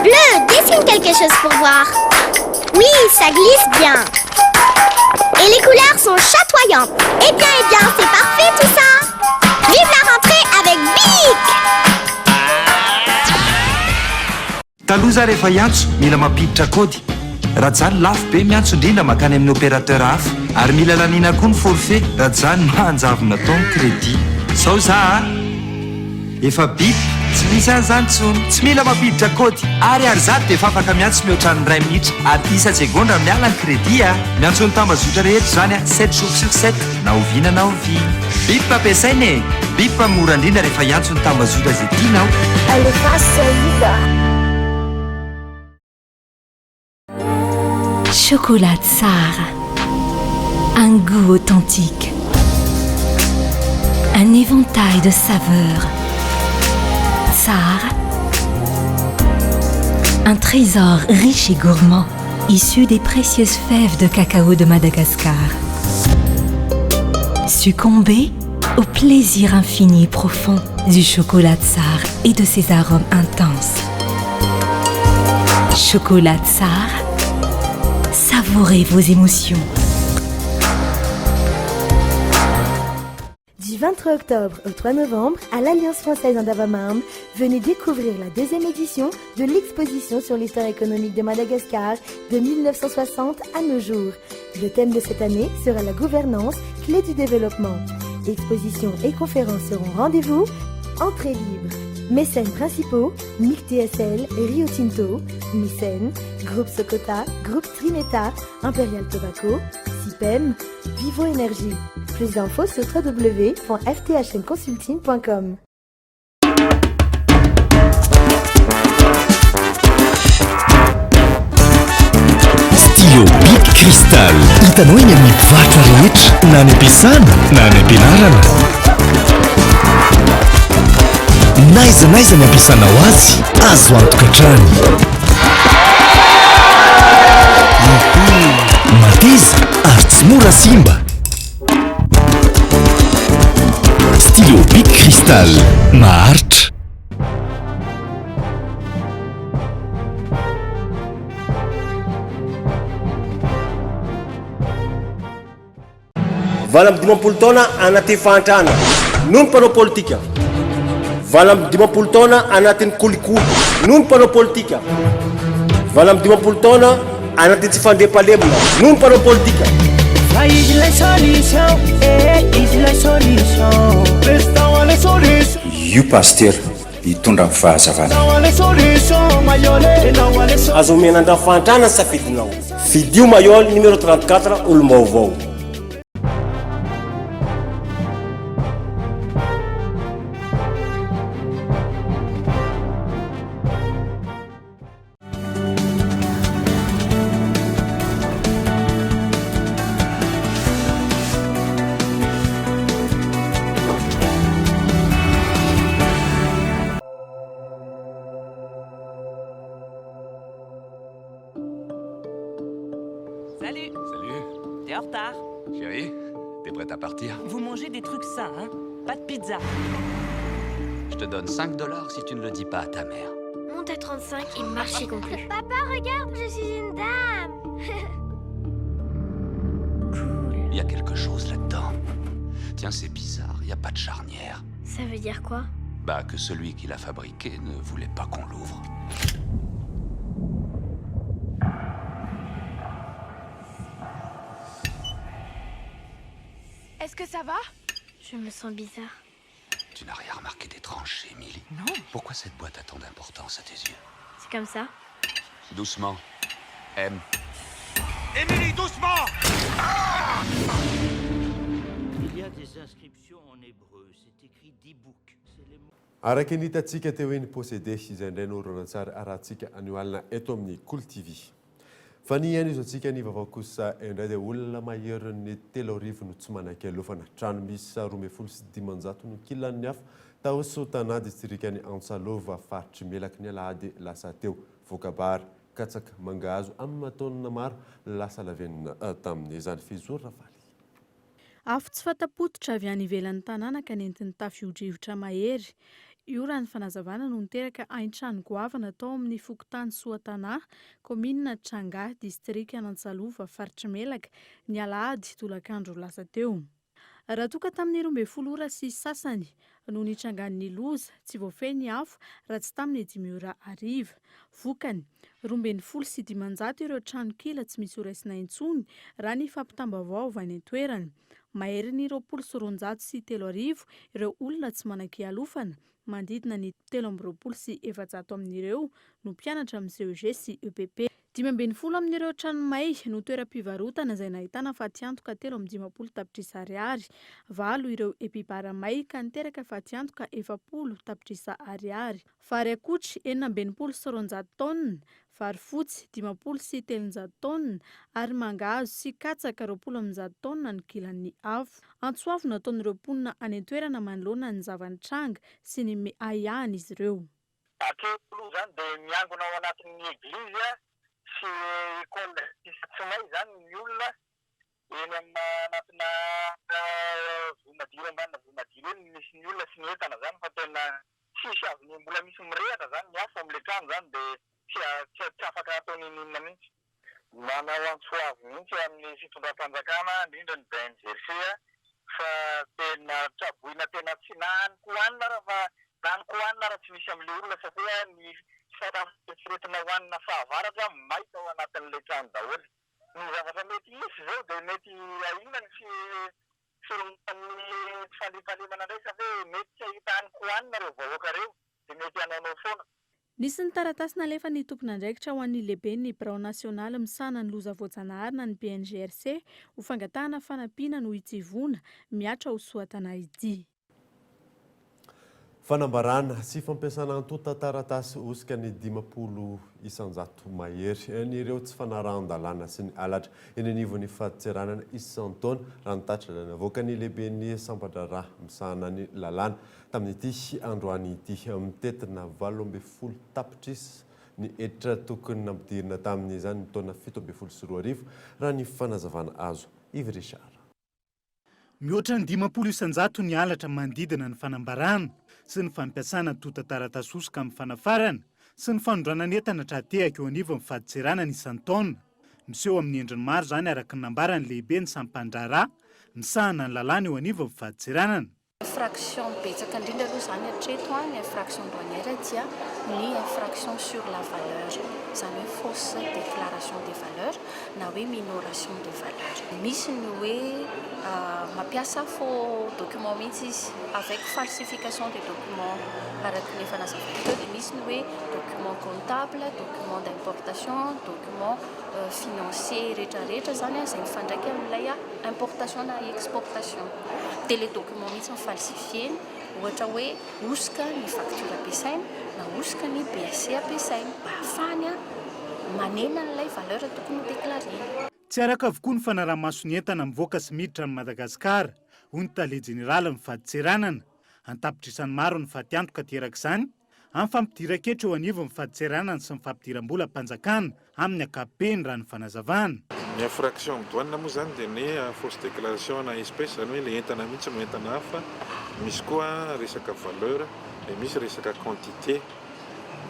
Bleu, dessine quelque chose pour voir. Oui, ça glisse bien. Et les couleurs sont chatoyantes. Eh bien, eh bien, c'est parfait tout ça. Vive la rentrée avec Bic Taloha za rehefa hiantso, mila mampiditra kaody. Rajany lafo be miantso indrindra mankany amin'ny opérateur hafa. Ary mila laniana koa ny forfait, Rajany mahanjavona tao ny crédit. Zao za a! Efa bip, tsy misy an'izany intsony. Tsy mila mampiditra kaody. Ariary 100 dia efa afaka miantso mihoatra ny iray minitra ary isa-tsegondra miala ny crédit a! Miantso ny tambazotra rehetra izany a! Sept jours sur sept, na oviana na oviana. Bip ampiasaina e! Bip mora indrindra rehefa hiantso ny tambazotra izay tianao. Alefaso Saïda. Chocolat tsara. Un goût authentique. Un éventail de saveurs. Tsara. Un trésor riche et gourmand, issu des précieuses fèves de cacao de Madagascar. Succombez au plaisir infini et profond du chocolat tsara et de ses arômes intenses. Chocolat tsara, savourez vos émotions. Du 23 octobre au 3 novembre, à l'Alliance française Andavamamba, venez découvrir la deuxième édition de l'exposition sur l'histoire économique de Madagascar de 1960 à nos jours. Le thème de cette année sera la gouvernance, clé du développement. Expositions et conférences seront rendez-vous. Entrée libre. Mécènes principaux, MIC TSL, Rio Tinto, Mécènes, Groupe Socota, Groupe Trimeta, Imperial Tobacco, CIPEM, Vivo Énergie. Plus d'infos sur www.fthmconsulting.com. Stylo Bic Cristal hitanao eny amin'ny mpivarotra rehetra na any am-piasana na any am-pianarana. N'aiza n'aiza ny ampiasanao azy, azo antoka hatrany. Mateza ary tsy mora simba. Stylo Bic Cristal, maharitra. 58 taona anaty fahantrana noho ny mpanao politika. 58 taona anatin'ny kolikoly noho ny mpanao politika. 58 taona anatin'ny tsy fandriampahalemana noho ny mpanao politika. Fa izy ilay solution, eh, izy ilay solution. Président ilay solution. Io Pasitera hitondra ny fahazavana. Aza omena andrano fahantrana ny safidinao. Fidio Maihol numéro 34 olom-baovao. Salut Salut T'es en retard Chérie, t'es prête à partir Vous mangez des trucs sains, hein Pas de pizza Je te donne 5 dollars si tu ne le dis pas à ta mère. Monte à 35 et marché conclu. Papa, regarde, je suis une dame Cool. Il y a quelque chose là-dedans. Tiens, c'est bizarre, il n'y a pas de charnière. Ça veut dire quoi Bah, que celui qui l'a fabriqué ne voulait pas qu'on l'ouvre. Est-ce que ça va Je me sens bizarre. Tu n'as rien remarqué d'étrange chez Émilie Non. Pourquoi cette boîte a tant d'importance à tes yeux C'est comme ça. Doucement. M. Émilie, doucement ah Il y a des inscriptions en hébreu, c'est écrit Dibouk. Araka ny hitantsika teo iny Possédé izay indray no horonantsary arahantsika anio alina eto amin'ny Kolo TV. Fa ny hanohizantsika ny vaovao kosa indray dia olona maherin'ny 3000 no tsy manan-kialofana. Trano miisa 512 no kilan'ny afo tao Soatanà, distrikan'i Antsalova, faritr'i Melaky ny alahady lasa teo. Voka-bary, katsaka, mangahazo aman-taonina maro lasa lavenona tamin'izany. Fehizoro Rafaly. Afo tsy fanta-pototra avy any ivelan'ny tanàna ka nentin'ny tafio-drivotra mahery. Io raha ny fanazavana no niteraka haintrano goavana tao amin'ny fokontany Soatanà, kaominina Tranga, distrikan'Antsalova, faritr'i Melaka, ny alahady tolakandro lasa teo. Raha toa ka tamin'ny 12 ora sy sasany no nitrangan'ny loza, tsy voafehy ny afo raha tsy tamin'ny dimy ora hariva. Vokany, 512 ireo trano kila tsy misy horaisina intsony, raha ny fampitam-baovao avy any an-toerana. Maherin'ny 220 ireo olona tsy manan-kialofana, Manodidina ny 423 amin'ireo no mpianatra amin'ny CEG sy EPP. 15 amin'ireo trano may no toeram-pivarotana izay nahitana fatiantoka 53 tapitrisa ariary. Valo ireo epibara may ka niteraka fatiantoka 40 tapitrisa ariary. Vary akotry 266 taonina, vary fotsy 350 taonina ary mangahazo sy katsaka 120 taonina no kilan'ny afo. Antso avo nataon'ireo mponina any an-toerana manoloana ny zava-nitranga sy ny ahiahin'izy ireo. Hatreo aloha izany dia miangona ao anatin'ny eglizy sy école sisa tsy may izany ny olona eny amina anatina vohimadiro ambanina vohimadiro eny no misy ny olona sy ny entana izany fa tena tsisy azony mbola misy mirehatra izany ny afo amin'ilay trano izany dia tsy tsy afaka atao n'inon'inona mihitsy. Manao antso avo mihitsy amin'ny fitondram-panjakana indrindra ny BNGRC fa tena traboina tena tsy na hanin-kohanina ara fa na hanin-kohanina ara tsy misy amin'ilay olona satria ny sakafo eritreretina hohanina fahavaratra may tao anatin'ilay trano daholo. Ny zavatra mety hisy izao dia mety ahiana ny firongan'ny tsy fandriampahalemana indray satria mety tsy hahita hanin-kohanina ireo vahoaka ireo dia mety hanaonao foana. Nisy ny taratasy nalefan'ny tompon'andraikitra ho an'ny lehiben'ny birao nasionaly misahana ny loza voajanahary na ny BNGRC ho fangatahana fanampiana noho ity voina mihatra ao Soatanà ity. Fanambarana sy fampiasana antontan-taratasy hosoka ny 50% mahery an'ireo tsy fanarahan-dalàna sy ny halatra eny anivon'ny fadintseranana isan-taona, raha ny tatitra navoakan'ny lehiben'ny sampan-draharaha misahana ny lalàna tamin'ity androany ity. Mitentina 18 tapitrisa ny hetra tokony nampidirina tamin'izany ny taona 2017, raha ny fanazavana azo. Yves Richard. Mihoatra ny 50 isan-jato ny halatra manodidina ny fanambarana sy ny fampiasana antontan-taratasy hosoka amin'ny fanafarana sy ny fanondranana entana tra-tehaka eo anivon'ny fadintseranana isan-taona. Miseho amin'ny endriny maro izany araka ny nambaran'ny lehiben'ny sampan-draharaha misahana ny lalàna eo anivon'ny fadintseranana. Infraction betsaka indrindra aloha izany hatreto an, ny infraction douanière dia ny infraction sur la valeur, izany hoe fausse déclaration des valeurs na hoe minoration des valeurs. Misy ny hoe mampiasa faux document mihitsy izy avec falsification des documents araka ny efa nazavaiko teo dia misy ny hoe document comptable, document d'importation, document financier rehetra rehetra izany izay mifandraika amin'ilay importation na exportation. Dia ilay document mihitsy no falsifier-ny, ohatra hoe hosoka ny facture ampiasaina na hosoka ny BSC ampiasaina mba hahafahany manena an'ilay valeur tokony ho déclarer-na. Tsy araka avokoa ny fanaraha-maso ny entana mivoaka sy miditra an'i Madagasikara, hoy ny tale jeneralin'ny fadintseranana. An-tapitrisany maro ny fatiantoka aterak'izany amin'ny fampidiran-ketra eo anivon'ny fadintseranana sy ny fampidiram-bolam-panjakana amin'ny ankapobeny, raha ny fanazavana. Ny infraction amin'ny douane moa izany dia ny fausse déclaration ana espèce, izany hoe ilay entana mihitsy no entana hafa, misy koa resaka valeur dia misy resaka quantité,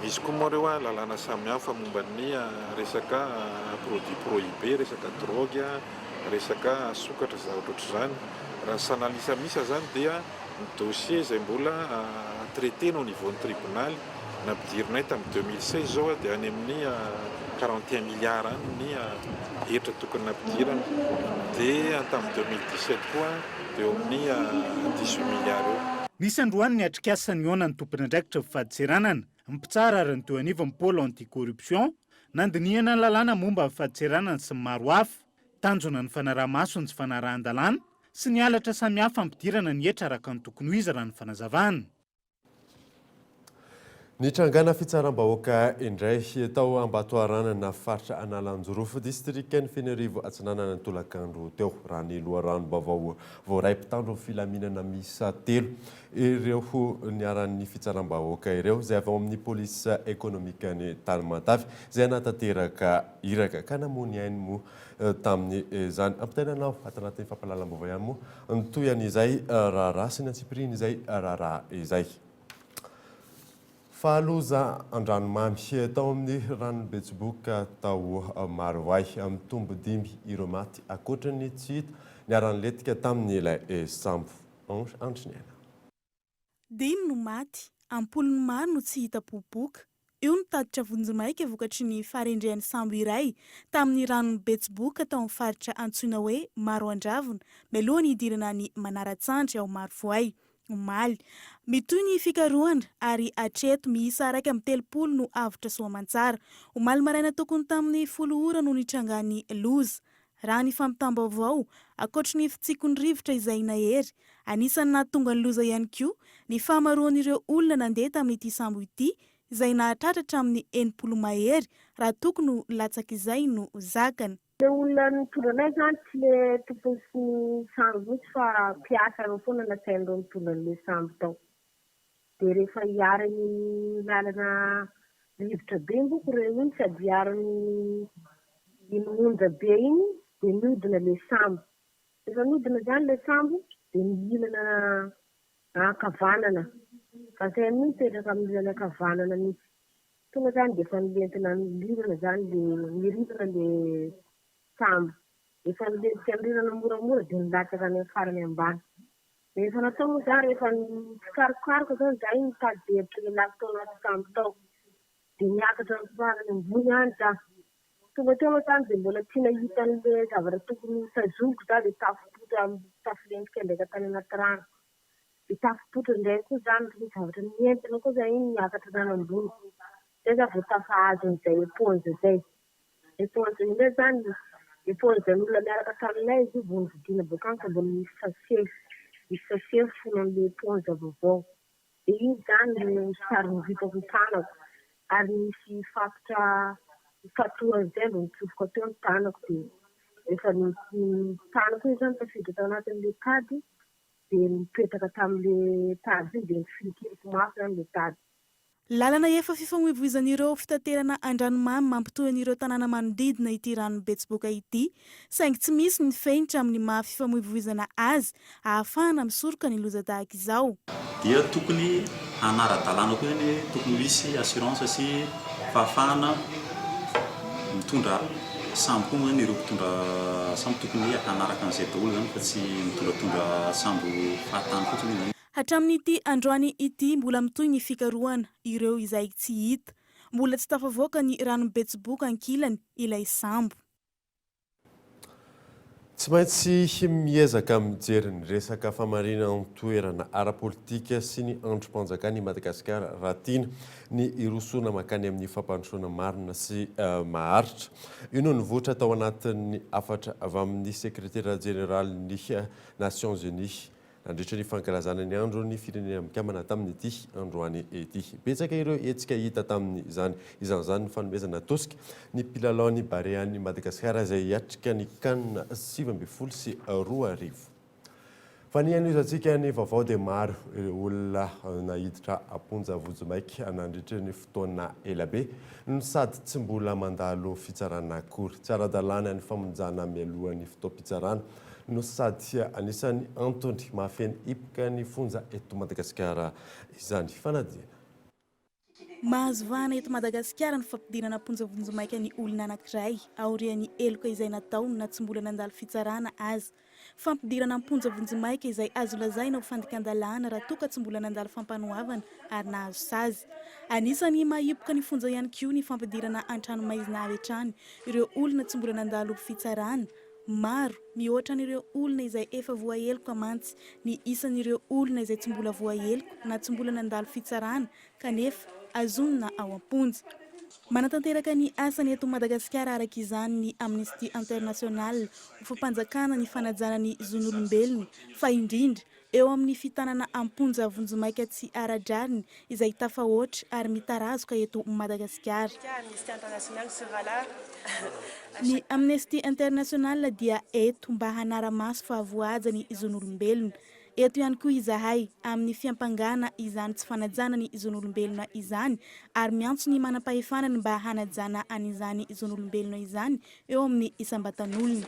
misy koa moa ireo lalàna samihafa momba ny resaka produit prohibé, resaka drogue, resaka sokatra zavatra ohatr'izany. Raha ny sanalisa misa izany dia. Ny dossier izay mbola traiter-na au niveau ny tribonaly nampidirinay tamin'ny 2016 izao dia any amin'ny 41 milliards any ny hetra tokony nampidirana dia tamin'ny 2017 koa dia eo amin'ny 18 milliards eo. Nisy androany ny atrikasa nihaonan'ny tompon'andraikitry ny fadintseranana, ny mpitsara ary ny teo anivon'ny pôle anti-corruption, nandinihana ny lalàna momba ny fadintseranana sy ny maro hafa. Tanjona ny fanaraha-maso ny tsy fanarahan-dalàna sy ny halatra samihafa hampidirana ny hetra araka ny tokony ho izy raha ny fanazavana. Nitrangana fitsaram-bahoaka indray tao Ambatoharanana, faritra Analanjirofo, distrikan'i Fenerivo Atsinanana ny tolakandro teo, raha ny loharanom-baovao voaray. Mpitandro ny filaminana miisa telo ireo niharan'ny fitsaram-bahoaka ireo, izay avy ao amin'ny polisy ekonomikan'i Tamatave, izay hanatanteraka iraka ka namoa ny ainy moa tamin'izany. Ampitaina anao ato anatin'ny fampahalalam-baovao ihany moa ny tohin'izay raharaha sy ny antsipirian'izay raharaha izay. Fa loza an-dranomamy tao amin'ny ranon'i Betsiboka tao Maroay. Mitombo dimy ireo maty ankoatra ny tsy hita niara-nilentika tamin'ilay sambo. Ange Andriniaina. Dimy no maty, am-polony maro no tsy hita popoka. Io no tatitra vonjimaika vokatry ny faharendrehan'ny sambo iray tamin'ny ranon'i Betsiboka tao amin'ny faritra antsoina hoe Maroandravina, mialohan'ny hidirana any Manaratsandry ao Marovoay. omaly. Mitohy ny fikarohana ary hatreto miisa 31 no avotra soamantsara. Omaly maraina tokony tamin'ny folo ora no nitrangan'ny loza. Raha ny fampitam-baovao, ankoatry ny fitsikon'ny rivotra izay nahery, anisan'ny nahatonga ny loza ihany koa ny fahamaroan'ireo olona nandeha tamin'ity sambo ity izay nahatratra hatramin'ny 60 mahery raha tokony ho latsak'izay no zakany. Le olona nitondra anay zany tsy le tompony sy ny sambo mihitsy fa mpiasa reo foana nasain'ireo nitondra an'le sambo tao. De rehefa hiaran'iny lalana rivotra be moko reo iny sady hiaran'iny iny onja be iny de niodina le sambo. Rehefa niodina zany le sambo de nihinana ankavanana. Fa zay amin'io mipetraka amin'ny ilany ankavanana mihitsy. Tonga zany dia efa nilentina nirirana zany le nirirana le sambo. Efa nilentika nirirana moramora dia nilatsaka any amin'ny farany ambany. Dia efa natao moa zany rehefa nitsikarokaroka zany za iny nitady izay hevitra nialako tao anaty sambo tao. Dia niakatra amin'ny farany ambony any za. Tonga teo moa zany dia mbola tsy nahita an'le zavatra tokony ho tazomiko za dia tafipoitra tafilentika ndraika tany anaty rano. Dia tafipoitra indray koa izany ny zavatra nientina koa izay iny niakatra tany ambony. Izay za vao tafahazo an'izay éponge izay. Éponge iny indray izany, éponge an'olona niaraka taminay izy io vao novidiana boaka any fa mbola misy sachet, misy sachet mifono an'ilay éponge vaovao. Dia iny izany no sary novitako ny tanako ary nisy fatotra fatorana izay vao nitsofoka teo ny tanako dia rehefa ny tanako iny izany tafiditra tao anatin'ilay tady dia nipetaka tamin'ilay tady iny dia nifilikiliky mafy izany ilay tady. Lalana efa fifamoivoizan'ireo fitaterana an-dranomamy mampitohy an'ireo tanàna manodidina ity ranon'i Betsiboka ity, saingy tsy misy ny fenitra amin'ny maha fifamoivoizana azy ahafahana misoroka ny loza tahaka izao. Dia tokony hanara-dalàna koa izany hoe tokony ho hisy assurance sy fahafahana mitondra sambo koa moa izany ireo mpitondra sambo tokony hanaraka an'izay daholo izany fa tsy mitondratondra sambo fahatany fotsiny izany. Hatramin'ity androany ity mbola mitohy ny fikarohana ireo izay tsy hita. Mbola tsy tafavoaka ny ranon'i Betsiboka ankilany ilay sambo. Tsy maintsy miezaka mijery ny resaka famarinan-toerana ara-politika sy ny andrim-panjakana i Madagasikara raha tiana ny hirosoana mankany amin'ny fampandrosoana marina sy maharitra. Io no nivoitra tao anatin'ny hafatra avy amin'ny sekretera jeneralin'ny Nations Unies Nandritra ny fankalazana ny Andron'ny Firenena Mikambana tamin'ity androany ity. Betsaka ireo hetsika hita tamin'izany. Isan'izany ny fanomezana tosika ny mpilalaon'ny Barean'i Madagasikara izay hiatrika ny Can 2019. Fa ny hanohizantsika ny vaovao dia maro ireo olona naiditra am-ponja vonjimaika nandritra ny fotoana elabe no sady tsy mbola mandalo fitsarana akory. Tsy ara-dalàna ny famonjana mialohan'ny fotoam-pitsarana no sady anisan'ny antony mahafeno hipoka ny fonja eto Madagasikara izany fanadihana. Mahazo vahana eto Madagasikara ny fampidirana am-ponja vonjimaika ny olona anankiray aorian'ny heloka izay nataony na tsy mbola nandalo fitsarana aza. Fampidirana am-ponja vonjimaika izay azo lazaina ho fandikan-dalàna raha toa ka tsy mbola nandalo fampanoavana ary nahazo sazy. Anisan'ny maha-hipoka ny fonja ihany koa ny fampidirana an-tranomaizina avy hatrany ireo olona tsy mbola nandalo fitsarana Maro, mihoatra an'ireo olona izay efa voaheloka mantsy ny isan'ireo olona izay tsy mbola voaheloka na tsy mbola nandalo fitsarana kanefa azonina ao am-ponja. Manatanteraka ny asany eto Madagasikara araka izany ny Amnesty International ho fampanjakana ny fanajana ny zon'olombelona fa indrindra eo amin'ny fitanana am-ponja vonjimaika tsy ara-drariny izay tafahoatra ary mitarazoka eto Madagasikara. Ny Amnesty International dia eto mba hanara-maso fa voahaja ny zon'olombelona. Eto ihany koa izahay amin'ny fiampangana izany tsy fanajana ny zon'olombelona izany ary miantso ny manampahefana ny mba hanajana an'izany zon'olombelona izany eo amin'ny isam-batan'olona.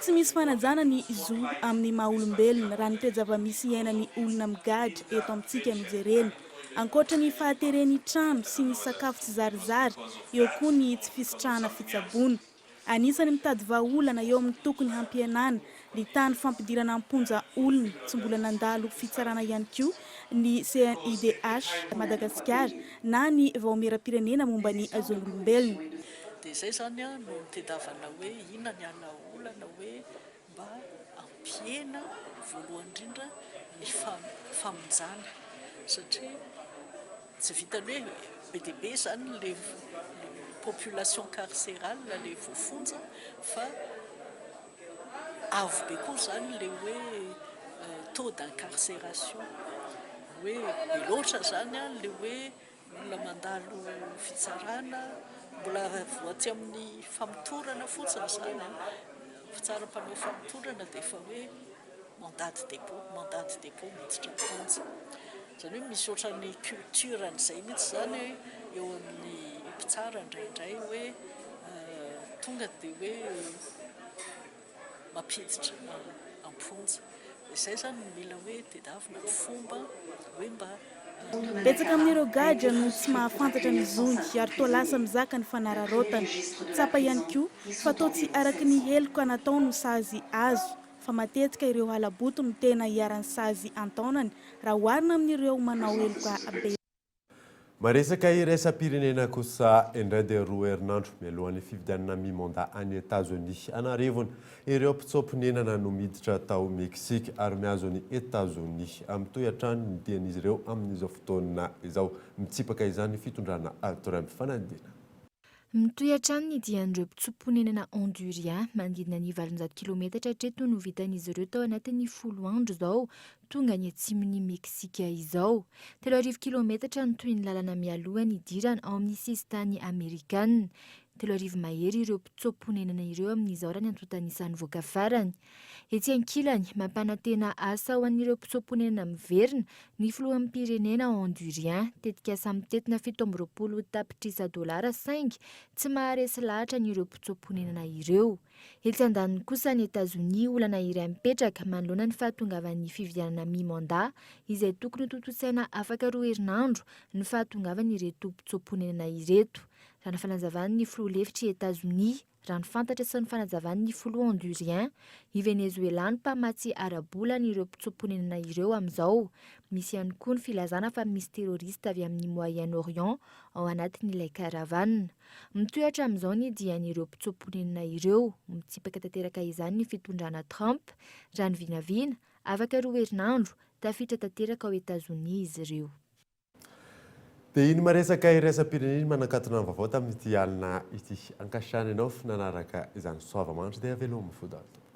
Tsy misy fanajana ny zo amin'ny maha olombelona raha ny toe-javamisy iainan'ny olona migadra eto amintsika no jerena. Ankoatra ny fahateren'ny trano sy ny sakafo tsizarizary, eo koa ny tsy fisitrahana fitsaboana. Anisan'ny mitady vahaolana eo amin'ny tokony hampihenana ny tahan'ny fampidirana am-ponja olona tsy mbola nandalo fitsarana ihany koa ny CNIDH Madagasikara na ny Vaomieram-pirenena momba ny zon'olombelona. Dia izay izany no nitedavana hoe inona ny ala-olana hoe mba hampihena voalohany indrindra ny famonjana satria Tsy vitan'ny hoe be dia be izany ilay population carcérale, ilay voafonja fa avo be koa izany ilay hoe taux d'incarcération, hoe be loatra izany ilay hoe olona mandalo fitsarana, mbola voa aty amin'ny famotorana fotsiny izany an, mpitsara mpanao famotorana dia efa hoe mandat de dépôt, mandat de dépôt miditra am-ponja. Izany hoe misy ohatran'ny culture an'izay mihitsy izany eo amin'ny mpitsara indraindray hoe tonga dia hoe mampiditra am-ponja. Izay izany no mila hoe tedavina ny fomba hoe mba. Betsaka amin'ireo gadra no tsy mahafantatra ny zony ary toa lasa mizaka ny fanararaotana. Tsapa ihany koa fa toa tsy araka ny heloka natao no sazy azo fa matetika ireo hala-boto no tena iharan'ny sazy an-taonany raha oharina amin'ireo manao heloka be. Maresaka iraisam-pirenena kosa indray dia roa herinandro mialohan'ny fifidianana mi-mandat any Etazonia an'arivony ireo mpitsoa-ponenana no miditra tao Meksika ary mihazo an'i Etazonia. Mitohy hatrany ny dian'izy ireo amin'izao fotoana izao. Mitsipaka izany fitondrana Trump. Fanadihadiana. Mitohy hatrany ny dian'ireo mpitsoa-ponenana Hondurien. Manodidina ny 800 kilometatra hatreto no vitan'izy ireo tao anatin'ny folo andro izao tonga any atsimon'i Meksika izao. 3000 kilometatra no tohin'ny lalana mialoha ny hidirana ao amin'ny sisintany amerikana. 3000 mahery ireo mpitsoa-ponenana ireo amin'izao raha ny antontan'isa nivoaka farany. Etsy ankilany, mampanantena asa ho an'ireo mpitsoa-ponenana miverina ny filoham-pirenena Hondurien, tetikasa mitentina 27 tapitrisa dolara saingy tsy maharesy lahatra an'ireo mpitsoa-ponenana ireo. Etsy andaniny kosa any Etazonia, olana iray mipetraka manoloana ny fahatongavan'ny fividianana mi-mandat izay tokony hotontosaina afaka roa herinandro ny fahatongavan'ireto mpitsoa-ponenana ireto, raha ny fanazavan'ny filoha lefitr'i Etazonia. Raha ny fantatra sy ny fanazavan'ny filoha Hondurien, i Venezuela no mpamatsy ara-bola an'ireo mpitsoa-ponenana ireo amin'izao. Misy ihany koa ny filazana fa misy terorista avy amin'ny Moyen-Orient ao anatin'ilay caravane. Mitohy hatramin'izao ny dian'ireo mpitsoa-ponenana ireo. Mitsipaka tanteraka izany ny fitondrana Trump. Raha ny vinavina, afaka roa herinandro, tafiditra tanteraka ao Etazonia izy ireo. Dia iny maresaka iraisam-pirenena iny manakatona ny vaovao tamin'ity alina ity. Ankasitrahana ianao nanaraka izany soava-mandry dia velomy fo daholo tompoko.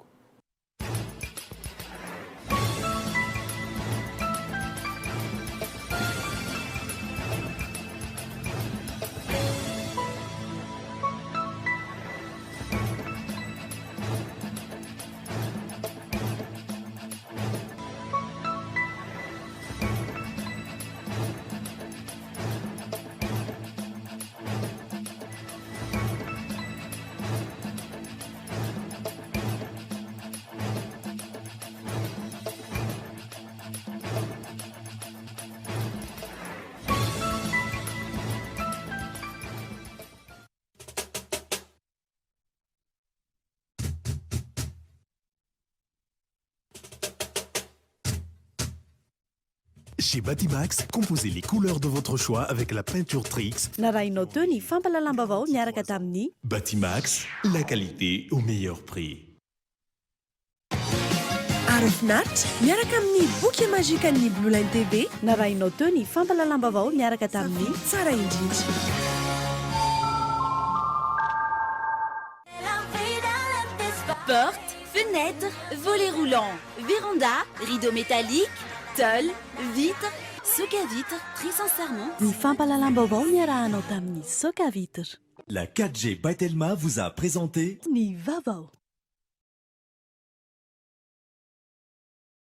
Chez Batimax, composez les couleurs de votre choix avec la peinture Trix. Narahinao teo ny fampahalalam-baovao niaraka tamin'ny. Batimax, la qualité au meilleur prix. Ary finaritra miaraka amin'ny boky magikan'ny Blue Line TV. Narahinao teo ny fampahalalam-baovao niaraka tamin'ny. Tsara indrindra. Porte. Fenêtres, volets roulants, véranda, rideaux métalliques, tôle, vitre, Socavitre, très sincèrement. Ny fampahalalam-baovao niarahanao tamin'ny Socavitre. La 4G by Telma vous a présenté ny vaovao.